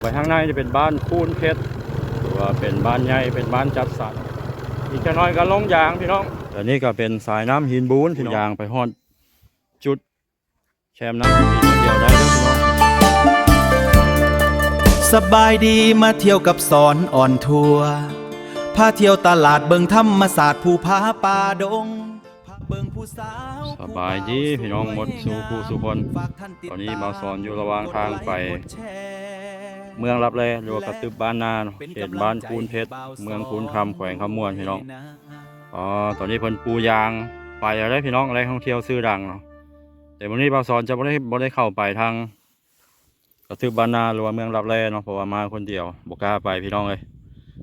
ໄປທາງໃນຈະເປັນບ້ານຄູນເພັດ ຫຼືວ່າເປັນບ້ານໃຫຍ່ ເປັນບ້ານຈັດສັນ. ອີກຈັກໜ້ອຍກໍລົງຢາງພີ່ນ້ອງ. ແລະນີ້ກໍເປັນສາຍນ້ຳຫີນບູນພີ່ນ້ອງ ຍ່າງໄປຮອດຈຸດແຄມນ້ຳຫີນບູນ ທ່ຽວໄດ້ເດີພີ່ນ້ອງ. ສະບາຍດີ ມາທ່ຽວກັບສອນອອນທົວ ພາທ່ຽວຕະຫຼາດ ເບິ່ງທຳມະຊາດ ພູຜາປ່າດົງ ສະບາຍດີພີ່ນ້ອງໝົດສູ່ຜູ້ສູ່ຄົນ. ຕອນນີ້ບ່າວສອນຢູ່ລະຫວ່າງທາງໄປເມືອງລັບແລ ຫຼືວ່າກະຕຶບບ້ານນາເນາະ ເຂດບ້ານຄູນເພັດ ເມືອງຄູນຄຳ ແຂວງຄຳມ່ວນພີ່ນ້ອງ. ອໍ ຕອນນີ້ເພິ່ນປູຢາງໄປແລ້ວເດ້ພີ່ນ້ອງ ແຫຼ່ງທ່ອງທ່ຽວຊື່ດັງເນາະ. ແຕ່ມື້ນີ້ບ່າວສອນຈະບໍ່ໄດ້ ບໍ່ໄດ້ເຂົ້າໄປທາງ ກະຕຶບບ້ານນາ ຫຼືວ່າເມືອງລັບແລເນາະ ເພາະວ່າມາຄົນດຽວ ບໍ່ກ້າໄປພີ່ນ້ອງເອີຍ.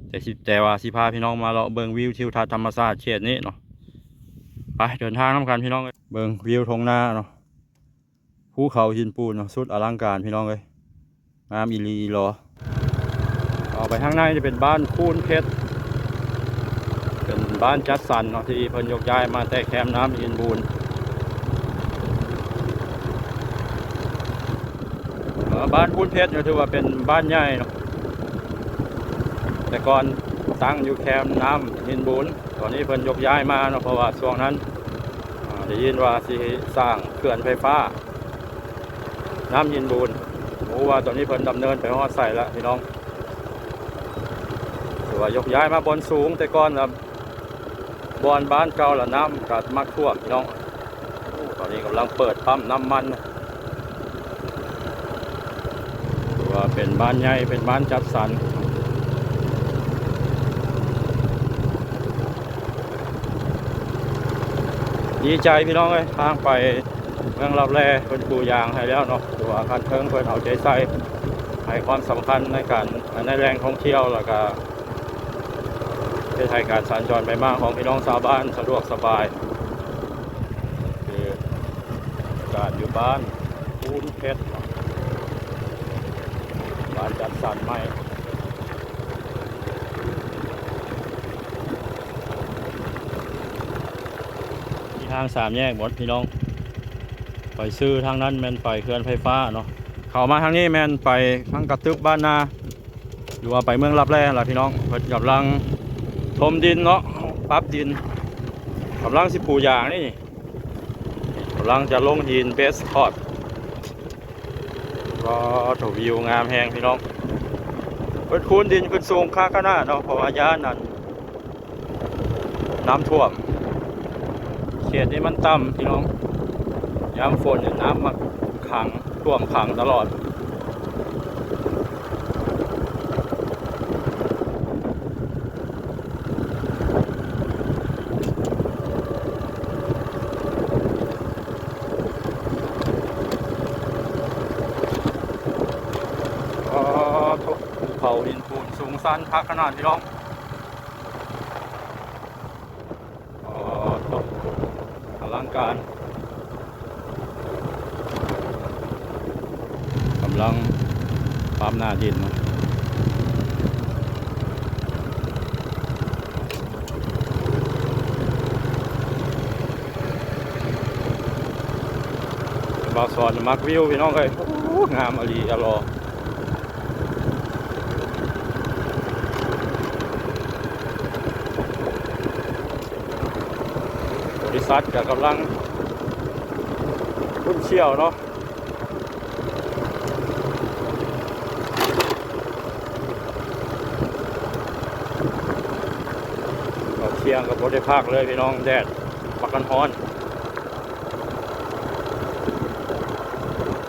ແຕ່ຊິ ແຕ່ວ່າຊິພາພີ່ນ້ອງມາເລາະເບິ່ງວິວທິວທັດທຳມະຊາດເຂດນີ້ເນາະ. ໄປເດີນທາງນຳກັນພີ່ນ້ອງເອີຍ. ເບິ່ງວິວທົ່ງນາເນາະ ພູເຂົາຫີນປູນເນາະ ສຸດອະລັງການພີ່ນ້ອງເອີຍ ງາມອີ່ຫຼີອີ່ຫຼໍ. ເຂົ້າໄປທາງໃນຈະເປັນບ້ານຄູນເພັດ ເປັນບ້ານຈັດສັນເນາະ ທີ່ເພິ່ນຍົກຍ້າຍມາແຕ່ແຄມນ້ຳຫີນບູນ. ເອີ ບ້ານຄູນເພັດກໍຖືວ່າເປັນບ້ານໃຫຍ່ເນາະ ແຕ່ກ່ອນຕັ້ງຢູ່ແຄມນ້ຳຫີນບູນ ຕອນນີ້ເພິ່ນຍົກຍ້າຍມາເນາະ ເພາະວ່າຊ່ວງນັ້ນ ອ່າ ໄດ້ຍິນວ່າຊິສ້າງເຂື່ອນໄຟຟ້ານ້ຳຫີນບູນ ບໍ່ຮູ້ວ່າຕອນນີ້ເພິ່ນດຳເນີນໄປຮອດໃສລະພີ່ນ້ອງ. ຖືວ່າຍົກຍ້າຍມາບ່ອນສູງ ແຕ່ກ່ອນລະບ່ອນບ້ານເກົ່າລະນ້ຳກໍມັກຖ້ວມພີ່ນ້ອງ. ຕອນນີ້ກຳລັງເປີດປ້ຳນ້ຳມັນ ຖືວ່າເປັນບ້ານໃຫຍ່ ເປັນບ້ານຈັດສັນ. ດີໃຈພີ່ນ້ອງເອີຍ ທາງໄປເມືອງລັບແລເພິ່ນປູຢາງໃຫ້ແລ້ວເນາະ ຖືວ່າຂັ້ນເທິງເພິ່ນເອົາໃຈໃສ່ ໃຫ້ຄວາມສຳຄັນໃນການ ໃນແຫຼ່ງທ່ອງທ່ຽວ ແລ້ວກະເຮັດໃຫ້ການສັນຈອນໄປມາຂອງພີ່ນ້ອງຊາວບ້ານສະດວກສະບາຍ. ຄືການຢູ່ບ້ານຄູນເພັດເນາະ ບ້ານຈັດສັນໃໝ່ ມີທາງສາມແຍກໝົດພີ່ນ້ອງ. ໄປຊື່ທາງນັ້ນແມ່ນໄປເຂື່ອນໄຟຟ້າເນາະ ເຂົ້າມາທາງນີ້ແມ່ນໄປທາງກະຕຶບບ້ານນາ ຫຼືວ່າໄປເມືອງລັບແລລະພີ່ນ້ອງ. ເພິ່ນກຳລັງຖົມດິນເນາະ ປັບດິນ ກຳລັງຊິປູຢາງນີ້ ກຳລັງຈະລົງຫີນເບສຄອດ. ວ້າໂທ້ ວິວງາມແຮງພີ່ນ້ອງ ເພິ່ນຄູນດິນຂຶ້ນສູງຄັກຂະໜາດເນາະ ເພາະວ່າຢ້ານນັ້ນ ນ້ຳຖ້ວມ ເຂດນີ້ມັນຕ່ຳພີ່ນ້ອງ ຍາມຝົນນີ້ນ້ຳມັກຂັງ ຖ້ວມຂັງຕະຫຼອດ. ອໍ ໂທ້ ພູເຂົາຫີນປູນສູງຊັນຄັກຂະໜາດພີ່ນ້ອງ. ອໍ ອະລັງການ ກຳລັງປັບໜ້າດິນເນາະ. ບ່າວສອນມັກວິວພີ່ນ້ອງເອີຍ ໂອ້ ງາມອີ່ຫຼີອະຫຼໍ. ບໍລິສັດກໍກຳລັງຂຸດຊ່ຽວເນາະ ເຂົ້າທ່ຽງກໍບໍ່ໄດ້ພັກເລີຍພີ່ນ້ອງ ແດດບັກກັນຮ້ອນ.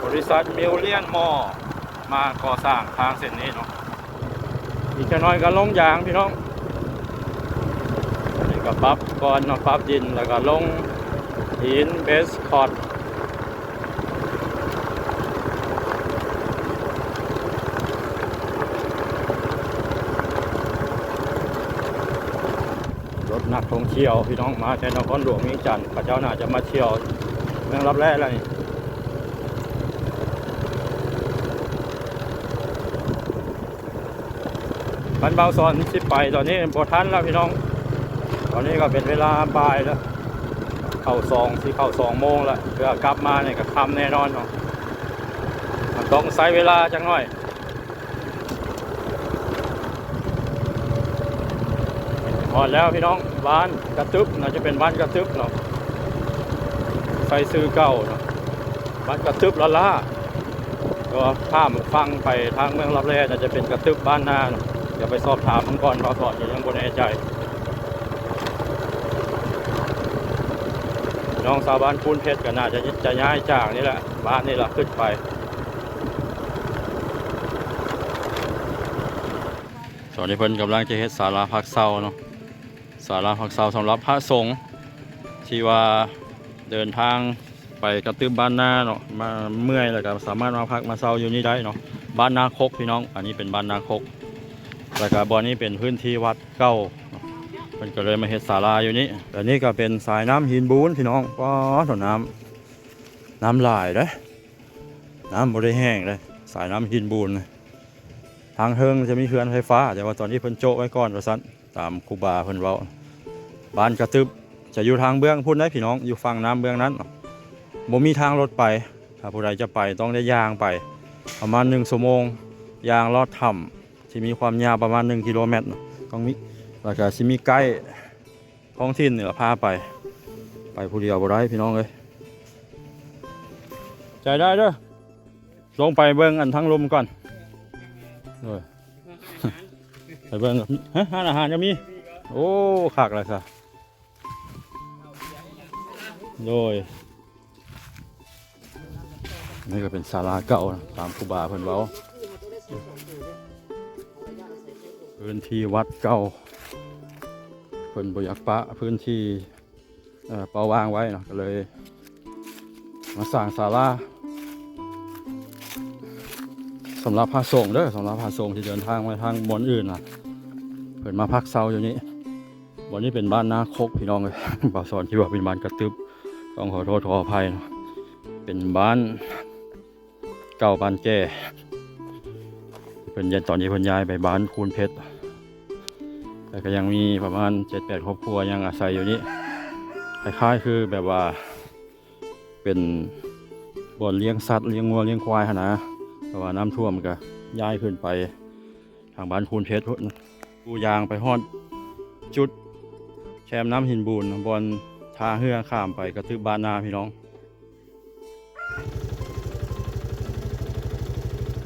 ບໍລິສັດມິວລຽນມໍ ມາກໍ່ສ້າງທາງເສັ້ນນີ້ເນາະ ອີກຈັກໜ້ອຍກໍລົງຢາງພີ່ນ້ອງ. ອັນນີ້ກໍປັບກ່ອນເນາະ ປັບດິນ ແລ້ວກໍລົງຫີນເບສຄອດ. ລົດນັກທ່ອງທ່ຽວພີ່ນ້ອງ ມາແຕ່ນະຄອນຫຼວງວຽງຈັນ ເຂົາເຈົ້າໜ້າຈະມາທ່ຽວເມືອງລັບແລແລ້ວນີ້. ຄັນບ່າວສອນຊິໄປຕອນນີ້ບໍ່ທັນແລ້ວພີ່ນ້ອງ ຕອນນີ້ກໍເປັນເວລາບ່າຍແລ້ວ ເຂົ້າສອງ ຊິເຂົ້າສອງໂມງແລ້ວ ເພື່ອກັບມານີ້ກໍຄ່ຳແນ່ນອນເນາະ ມັນຕ້ອງໃຊ້ເວລາຈັກໜ້ອຍ. ຮອດແລ້ວພີ່ນ້ອງ ບ້ານກະຕຶບ ໜ້າຈະເປັນບ້ານກະຕຶບເນາະ ໃສ່ຊື່ເກົ່າເນາະ ບ້ານກະຕຶບລ້າໆ ແຕ່ວ່າຂ້າມຝັ່ງໄປທາງເມືອງລັບແລ ໜ້າຈະເປັນກະຕຶບບ້ານນາເນາະ. ດຽວໄປສອບຖາມເບິ່ງກ່ອນ ບ່າວສອນກໍຍັງບໍ່ແນ່ໃຈ. ພີ່ນ້ອງຊາວບ້ານພູນເພັດກໍໜ້າຈະ ຈະຍ້າຍຈາກນີ້ແຫຼະ ບ້ານນີ້ລະຂຶ້ນໄປ. ຕອນນີ້ເພິ່ນກຳລັງຈະເຮັດສາລາພັກເຊົາເນາະ ສາລາພັກເຊົາສຳລັບພະສົງທີ່ວ່າເດີນທາງໄປກະຕຶບບ້ານນາເນາະ ມາເມື່ອຍແລ້ວກໍສາມາດມາພັກມາເຊົາຢູ່ນີ້ໄດ້ເນາະ. ບ້ານນາຄົກພີ່ນ້ອງ ອັນນີ້ເປັນບ້ານນາຄົກ ແລ້ວກໍບ່ອນນີ້ເປັນພື້ນທີ່ວັດເກົ່າເນາະ ເພິ່ນກໍເລີຍມາເຮັດສາລາຢູ່ນີ້. ແລະນີ້ກໍເປັນສາຍນ້ຳຫີນບູນພີ່ນ້ອງ ປາດ ນ້ຳ ນ້ຳຫຼາຍເດ້ ນ້ຳບໍ່ໄດ້ແຫ້ງເດ້ ສາຍນ້ຳຫີນບູນ. ທາງເທິງຈະມີເຮືອນໄຟຟ້າ ແຕ່ວ່າຕອນນີ້ເພິ່ນໂຈະໄວ້ກ່ອນວ່າຊັ້ນ ຕາມຄູບາເພິ່ນເວົ້າ. ບ້ານກະຕຶບຈະຢູ່ທາງເບື້ອງພຸ້ນເດ້ພີ່ນ້ອງ ຢູ່ຝັ່ງນ້ຳເບື້ອງນັ້ນ ບໍ່ມີທາງລົດໄປ. ຖ້າຜູ້ໃດຈະໄປຕ້ອງໄດ້ຍ່າງໄປປະມານໜຶ່ງຊົ່ວໂມງ ຍ່າງລອດຖ້ຳທີ່ມີຄວາມຍາວປະມານໜຶ່ງກິໂລແມັດ ຕ້ອງມີ ແລ້ວກະຊິມີໄກ ທ້ອງຖິ່ນນີ້ລະພາໄປ ໄປຜູ້ດຽວບໍ່ໄດ້ພີ່ນ້ອງເອີຍ. ໃຈໄດ້ເດີ ລົງໄປເບິ່ງອັນທາງລຸ່ມກ່ອນ ໂດຍ ໄປເບິ່ງ ຮະ ຮ້ານອາຫານກໍມີ ໂອ້ ຄັກແລ້ວຊະ ໂດຍ. ນີ້ກໍເປັນສາລາເກົ່ານະ ຕາມຄູບາເພິ່ນເວົ້າ ພື້ນທີ່ວັດເກົ່າ ເພິ່ນບໍ່ຢາກປະພື້ນທີ່ ເອີ ເປົ່າວ່າງໄວ້ເນາະ ກໍເລີຍມາສ້າງສາລາສຳລັບພະສົງເດີ ສຳລັບພະສົງທີ່ເດີນທາງມາທາງບ່ອນອື່ນນະ ເພິ່ນມາພັກເຊົາຢູ່ນີ້. ບ່ອນນີ້ເປັນບ້ານນາຄົກພີ່ນ້ອງເອີຍ ບ່າວສອນຄິດວ່າເປັນບ້ານກະຕຶບ ຕ້ອງຂໍໂທດຂໍອະໄພເນາະ ເປັນບ້ານເກົ່າບ້ານແກ່ ເພິ່ນ ຕອນນີ້ເພິ່ນຍ້າຍໄປບ້ານພູນເພັດ ແຕ່ກໍຍັງມີປະມານເຈັດແປດຄອບຄົວຍັງອາໄສຢູ່ນີ້ ຄ້າຍໆຄືແບບວ່າເປັນບ່ອນລ້ຽງສັດ ລ້ຽງງົວລ້ຽງຄວາຍຫັ້ນນະ ເພາະວ່ານ້ຳຖ້ວມກໍຍ້າຍຂຶ້ນໄປ ທາງບ້ານພູນເພັດພຸ້ນ ຜູ້ຍ່າງໄປຮອດຈຸດແຄມນ້ຳຫີນບູນ ບ່ອນທ່າເຮືອຂ້າມໄປກະຕຶບບ້ານນາພີ່ນ້ອງ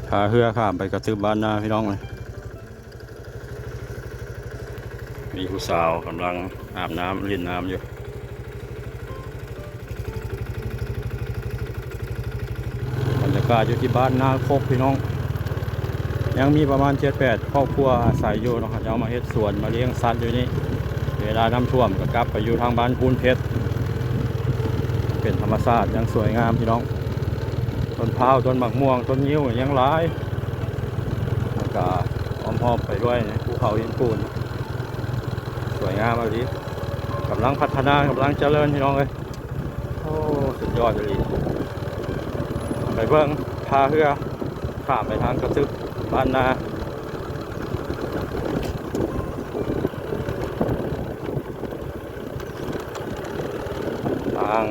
ທ່າເຮືອຂ້າມໄປກະຕຶບບ້ານນາພີ່ນ້ອງເອີຍ. ມີຜູ້ສາວກຳລັງອາບນ້ຳຫຼິ້ນນ້ຳຢູ່. ບັນຍາກາດຢູ່ທີ່ບ້ານນາຄົກພີ່ນ້ອງ ຍັງມີປະມານເຈັດແປດຄອບຄົວອາໄສຢູ່ເນາະ ເຂົາເຈົ້າມາເຮັດສວນ ມາລ້ຽງສັດຢູ່ນີ້ ເວລານ້ຳຖ້ວມກໍກັບໄປຢູ່ທາງບ້ານພູນເພັດ. ເປັນທຳມະຊາດຢ່າງສວຍງາມພີ່ນ້ອງ ຕົ້ນພ້າວ ຕົ້ນໝາກມ່ວງ ຕົ້ນງິ້ວຍັງຫຼາຍ ແລ້ວກໍອ້ອມຮອບໄປດ້ວຍພູເຂົາຫີນປູນ ສວຍງາມອີ່ຫຼີ ກຳລັງພັດທະນາ ກຳລັງຈະເລີນພີ່ນ້ອງເອີຍ. ໂອ້ ສຸດຍອດອີ່ຫຼີ ໄປເບິ່ງທ່າເຮືອ ຂ້າມໄປທາງກະຕຶບບ້ານນາ ທາງ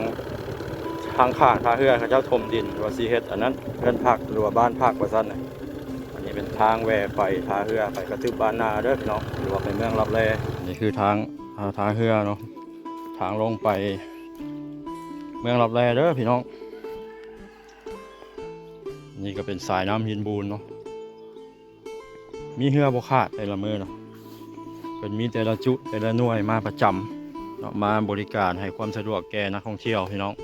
ທາງຂ້າງທ່າເຮືອເຂົາເຈົ້າຖົມດິນວ່າຊິເຮັດອັນນັ້ນ ເຮືອນພັກ ຫຼືວ່າບ້ານພັກວ່າຊັ້ນນະ. ອັນນີ້ເປັນທາງແວ່ໄປທ່າເຮືອ ໄປກະຕຶບບ້ານນາເດີພີ່ນ້ອງ ຫຼືວ່າໄປເມືອງລັບແລ. ນີ້ຄືທາງ ອ່າ ທ່າເຮືອເນາະ ທາງລົງໄປເມືອງລັບແລເດີພີ່ນ້ອງ. ນີ້ກໍເປັນສາຍນ້ຳຫີນບູນເນາະ ມີເຮືອບໍ່ຂາດແຕ່ລະມື້ເນາະ ເພິ່ນມີແຕ່ລະຈຸ ແຕ່ລະໜ່ວຍມາປະຈຳເນາະ ມາບໍລິການໃຫ້ຄວາມສະດວກແກ່ນັກທ່ອງທ່ຽວພີ່ນ້ອງ.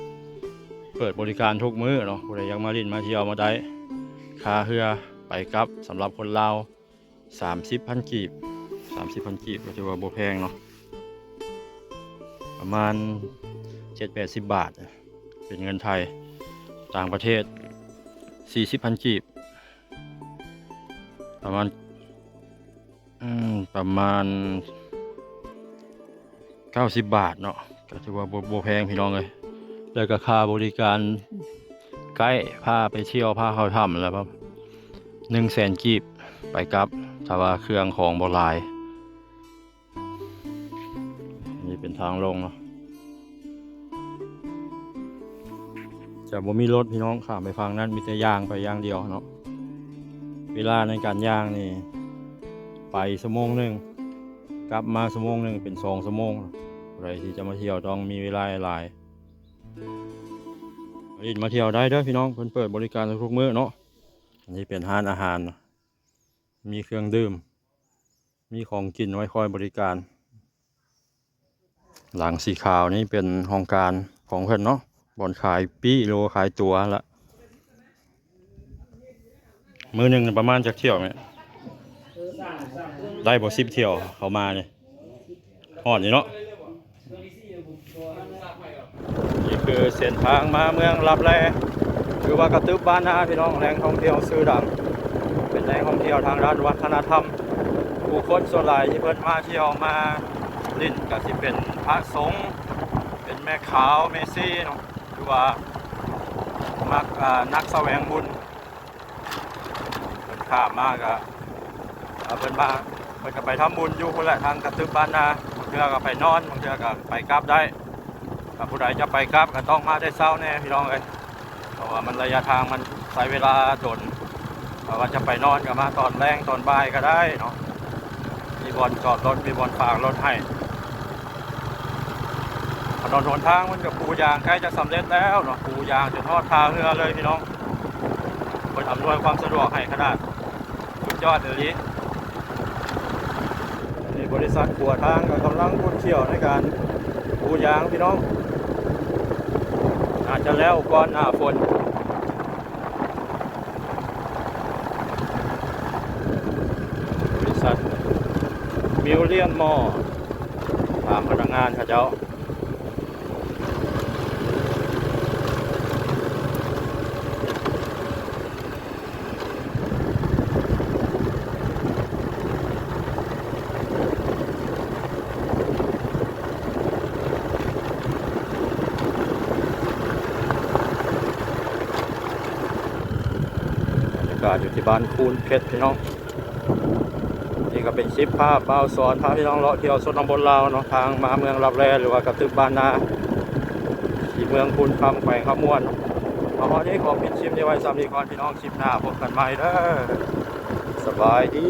ເປີດບໍລິການທຸກມື້ເນາະ ຜູ້ໃດຢາກມາຫຼິ້ນມາທ່ຽວມາໄດ້ ຄ່າເຮືອໄປກັບສຳລັບຄົນລາວ ສາມສິບພັນກີບ ສາມສິບພັນກີບ ກໍຖືວ່າບໍ່ແພງເນາະ ປະມານເຈັດແປດສິບບາດ ເປັນເງິນໄທ. ຕ່າງປະເທດສີ່ສິບພັນກີບ ປະມານ ອືມ ປະມານເກົ້າສິບບາດເນາະ ກໍຖືວ່າບໍ່ ບໍ່ແພງພີ່ນ້ອງເອີຍ. ແລ້ວກໍຄ່າບໍລິການໄກດ໌ ພາໄປທ່ຽວ ພາເຂົ້າຖ້ຳລະປະມານໜຶ່ງແສນກີບໄປກັບ ຖ້າວ່າເຄື່ອງຂອງບໍ່ຫຼາຍ. ນີ້ເປັນທາງລົງເນາະ ຈະບໍ່ມີລົດພີ່ນ້ອງ ຂ້າມໄປຝັ່ງນັ້ນ ມີແຕ່ຍ່າງໄປຢ່າງດຽວເນາະ. ເວລາໃນການຍ່າງນີ້ໄປຊົ່ວໂມງໜຶ່ງ ກັບມາຊົ່ວໂມງໜຶ່ງເປັນສອງຊົ່ວໂມງ. ຜູ້ໃດທີ່ຈະມາທ່ຽວຕ້ອງມີເວລາຫຼາຍໆ ມາຫຼິ້ນມາທ່ຽວໄດ້ເດີພີ່ນ້ອງ, ເພິ່ນເປີດບໍລິການທຸກໆມື້ເນາະ. ອັນນີ້ເປັນຮ້ານອາຫານ ມີເຄື່ອງດື່ມ ມີຂອງກິນໄວ້ຄອຍບໍລິການ. ຫຼັງສີຂາວນີ້ເປັນຫ້ອງການຂອງເພິ່ນເນາະ, ບ່ອນຂາຍປີ້ ຫຼືວ່າຂາຍຕົ໋ວຫັ້ນລະ. ມື້ໜຶ່ງປະມານຈັກຖ້ຽວແມ່? ໄດ້ບໍ່ສິບຖ້ຽວເຂົ້າມານີ້? ຮອດຢູ່ເນາະ. ນີ້ຄືເສັ້ນທາງມາເມືອງລັບແລ ຫຼືວ່າກະຕຶບບ້ານນາ ພີ່ນ້ອງ, ແຫຼ່ງທ່ອງທ່ຽວຊື່ດັງ, ເປັນແຫຼ່ງທ່ອງທ່ຽວທາງດ້ານວັດທະນະທຳ. ຜູ້ຄົນສ່ວນຫຼາຍທີ່ເພິ່ນມາທ່ຽວມາຫຼິ້ນ ກະຊິເປັນພະສົງ, ເປັນແມ່ຂາວແມ່ຊີເນາະ, ຫຼືວ່າມັກ ອາ ນັກສະແຫວງບຸນ. ເພິ່ນຂ້າມມາກະ ເອີ ເພິ່ນມາ ເພິ່ນກະໄປທຳບຸນຢູ່ພຸ້ນແຫຼະ ທາງກະຕຶບບ້ານນາ. ບາງເທື່ອກະໄປນອນ ບາງເທື່ອກະໄປກັບໄດ້. ຖ້າຜູ້ໃດຈະໄປກັບກະຕ້ອງມາແຕ່ເຊົ້າແດ່ພີ່ນ້ອງເອີຍ, ເພາະວ່າມັນໄລຍະທາງມັນໃຊ້ເວລາດົນ. ຖ້າວ່າຈະໄປນອນກະມາຕອນແລງຕອນບ່າຍກະໄດ້ເນາະ, ມີບ່ອນຈອດລົດ ມີບ່ອນຝາກລົດໃຫ້. ຖະໜົນຫົນທາງມັນກະປູຢາງໃກ້ຈະສຳເລັດແລ້ວເນາະ, ປູຢາງຈົນຮອດທ່າເຮືອເລີຍພີ່ນ້ອງ. ເພິ່ນອຳນວຍຄວາມສະດວກໃຫ້ຂະໜາດ ສຸດຍອດອີ່ຫຼີ. ອັນນີ້ບໍລິສັດຂົວທາງກະກຳລັງຂຸດຂ້ຽວໃນການປູຢາງພີ່ນ້ອງ, ໜ້າຈະແລ້ວກ່ອນໜ້າຝົນ. ບໍລິສັດມິວລຽນມໍ ຖາມພະນັກງານເຂົາເຈົ້າ. ບັນຍາກາດຢູ່ທີ່ບ້ານຄູນເພັດພີ່ນ້ອງ. ນີ້ກະເປັນຄລິບພາບບ່າວສອນ ພາພີ່ນ້ອງເລາະທ່ຽວຊົນນະບົດລາວເນາະ, ທາງມາເມືອງລັບແລ ຫຼືວ່າກະຕຶບບ້ານນາ ທີ່ເມືອງພູນຄຳ ແຂວງຄຳມ່ວນ. ມາຮອດນີ້ຂໍປິດຄລິບນີ້ໄວ້ສ່ຳນີ້ກ່ອນພີ່ນ້ອງ, ຄລິບໜ້າພົບກັນໃໝ່ເດີ. ສະບາຍດີ.